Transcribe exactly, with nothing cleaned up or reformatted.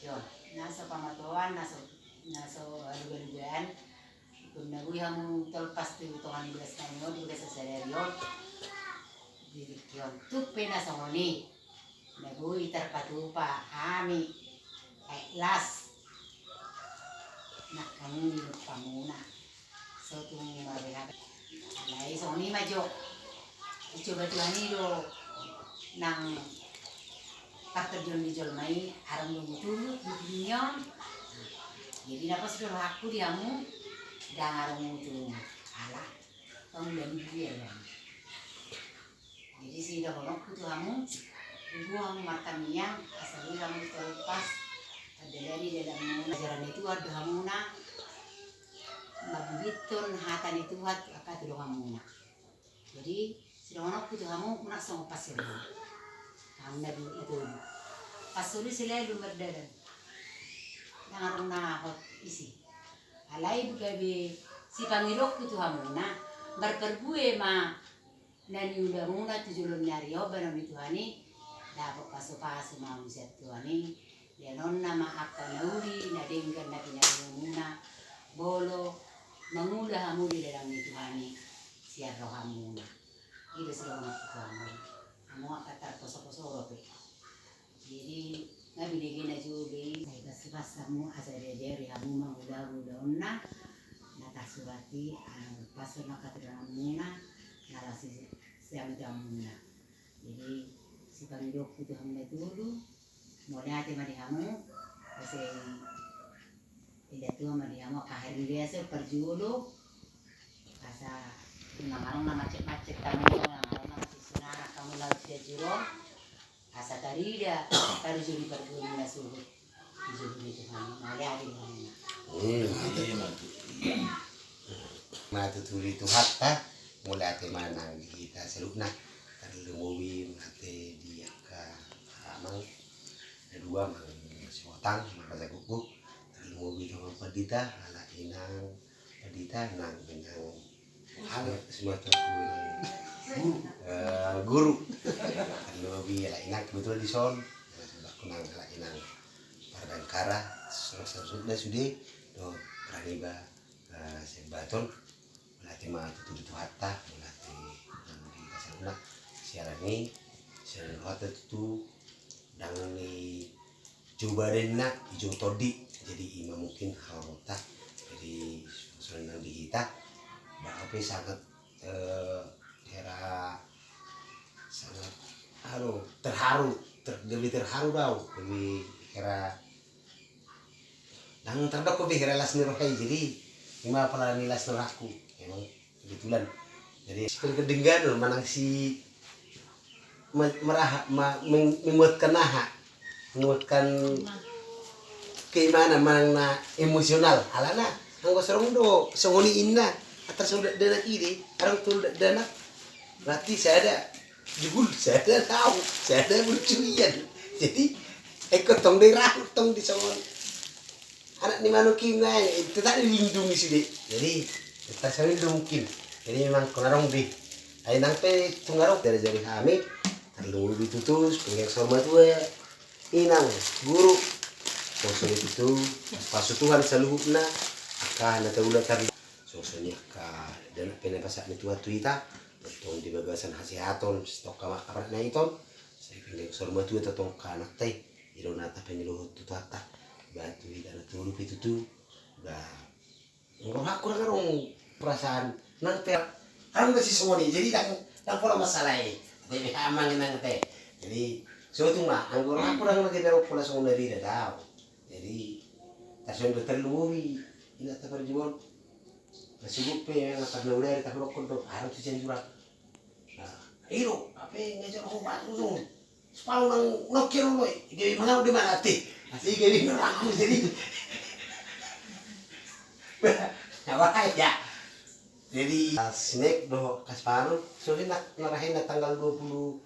Yo, na so pamatoan, na so, na so halugalugaan. Ingkon na boi hamu tolpas tu tonga ni bagas nami on, di bagas sadari on. Di tingki on. Tung pe na songon i. Na boi tarpatupa hami. At last. Nangkaningan di hamuna. So tung marbeha. Alai songon i ma jo. Dicoba Tuhan i do nang partondion ni jolma i, adong do mutu di tingki on. Jadi na pos do rohangku di hamu, ndang adong mutu ala pangula ni dia. Jadi sidohononku tu hamu, tubu hamu martangiang, asa boi hamu tolpas, andalani dalanmuna, ajaran ni Tuhan do hamuna, mambibithon hata ni Tuhan, angka tu donganmuna. Jadi, sidohononku tu hamu, unang songon pansori. Hamu na di itu. Pansori selalu mardalan. Ndang adong na hot isi. Alai gabe sipangidokku tu hamuna, marparbue ma na niulamuna tu joloan ni ari on bahenon ni Tuhan i, dapot pasupasu ma hamu sian Tuhan i, bahenonna ma angka na uli na denggan na pinaulomuna, molo mangula hamu di dalan ni Tuhan i sian rohamuna. I do sidohononku tu hamu. Hamu angka tarposoposo dope. Jadi, nga binege na jolo i, na ipas-ipas hamu asa diajari hamu mangula ulaonna, na tarsurat i, ah, pasu na kateranganmuna, na laos siamintaonmuna. Jadi, sipangidokku tu hamu na tolu, mauliate ma di hamu, asa i Ida tua ma di hamu angka hari biasa parjolo. Asa unang adong na macet-macet hamu, unang adong na masisinarak hamu laho sian jolo. Asa tarida, tarida di parjolo na suhut. Di jolo ni Tuhan, mauliate ma. Hmm. Mauliate ma tu Tuhanta, mauliate ma nang di hita saluhutna. Tarlumobi mauliate di angka amang. Dua ma sihotang, ma raja gukguk. Tarlumobi tu amang pandita, halak inang pandita, nang inang, halak semua tu aku inang guru. Eh, guru. Tarlumobi halak inang kebetulan di son. Halak inang, halak inang Pardangkara, sudah sudah sude, do Praniba, eh, Sembaton. Mauliate ma tutu di Tuhanta, mauliate nang di hita saluhutna. Siaran ni, siaran ni rohanta tutu, ndang ni jolo badanna, i jolo tondi. Jadi i ma mungkin haroronta. Jadi songon nang di hita, bah, au pe sangat, eh, hera sangat, aduh, terharu, ter-, lebih terharu do au, lebih hera. Ndang tardok be hera las ni roha i, jadi i ma pola ni las ni rohangku. Emang kebetulan. Jadi, si pengkedenggan manang si me-, meraha-, ma-, meng-, menguatkan aha? Menguatkan keimanan manang na emosional. Alana, anggo songon do, songon i inna, atas songon dakdanak i de, adong tu dakdanak, berarti sada jugul, sada tau, sada burjuian. Jadi, ingkon tong do i rahu tong di songon anak ni manuk i, nang tetap dilindungi sude. Jadi, tetap sambil do mungkin. Jadi, memang ingkon adong be. Ai nang pe tung adong, dari-dari hami, tarlumobi tutu, pinggan saur matua, inang, guru. Songon i tutu, pasu Tuhan saluhutna, angka na taula tar Songon i angka dakdanak pe na pasahat ni Tuhan tu hita, tong di bagasan hasehaton, sitongka ma angka panatnaiton, sai pinggan saur matua tongka anakta i, i do na tapanilohot tu Tuhanta, ba tu hita na tolu pe tutu, ba, anggo rohangku ndang adong perasaan, nang pe, adong do sisongon i, jadi ndang, ndang pola masalah i, tapi amang inang te, jadi, so tung ma, anggo rohangku ndang lagi adong pola songon na beda do au, jadi, tarsongon do tarlumobi, inanta parjolo. Na sibuk pe, na parnaudari tahurokkon do, adong tu sian jurang. Nah, i do, hape nga jolo ho batu do. Sepau nang nongke ro lo i, gabe mangaut do manate. Asi gabe mangaut jadi. Nah, bahaya. Jadi, ah, snack do, kasparu, so, na, na rahena tanggal dua puluh